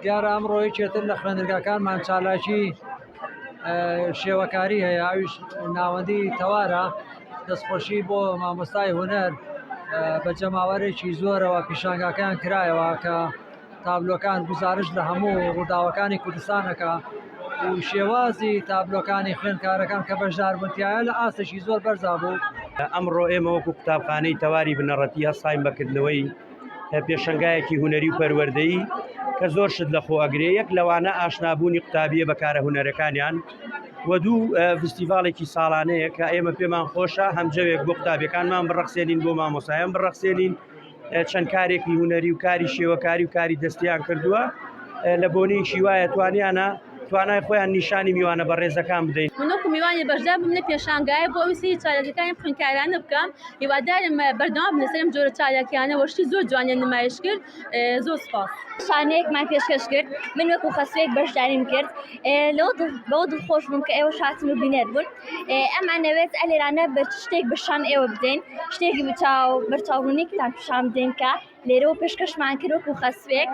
دیارە ئەمڕۆ یەکێتر لە خوێندنگاکانمان چالاکی شێوەکاری هەیە ئەویش ناوەندی تەوارە دەستخۆشی بۆ مامۆستای هونەر بە جەماوەرێکی زۆرەوە پیشانگاکەیان کرایەوە کە تابلۆکان گوزارش لە هەموو ڕووداوەکانی کوردستانەکە و شێوازی تابلۆکانی خوێندکارەکان کە بەشدار بوون لە ئاستێکی زۆر بەرزا بوو. ئەمڕۆ ئێمە وەکو قوتابخانەی تەواری بنەڕەتی هەستاین بە کردنەوەی پێشەنگایەکی هونەری و پەروەردەیی کە زۆر شت لە خۆ ئەگرێ یەک لەوانە ئاشنابوونی قوتابیە بە کارە هونەرەکانیان و دوو فستیڤالێکی ساڵانەیە کە ئێمە پێمان خۆشە هەمجەوێک بۆ قوتابیەکانمان بڕەخسێنین بۆ مامۆسایان بڕەخسێنین چەند کارێکی هونەری و کاری شێوەکاری و کاری دەستیان کردووە لە بۆنەیەکی وایە توانیانە توانای خۆیان نیشانی میوانە بەڕێزەکان بدەین. من وەکو میوانی بەشدار بووم لە پێشانگایە بۆ ئەوەی سەیری چالاکیەکانی خوێندکارانە بکەم هیوادارم بەردەوام بن لەسەر ئەم جۆرە چالاکیانە وە شتی زۆر جوانیان نمایش کرد زۆر سوپاس. شانەیەکمان پێشکەش کرد من وەکو خەسوێک بەشداریم کرد لەوە بەوە دڵخۆش بووم کە ئێوە هاتن و بینەر بوون ئەمانەوێت ئەلێرانە بە شتێک بەشان ئێوە بدەین شتێکی بچاو بەرچاوڕوونیکتان پیشان بدەین کە لێرەوە پێشکەشمان کرد وەکو خەسوێک.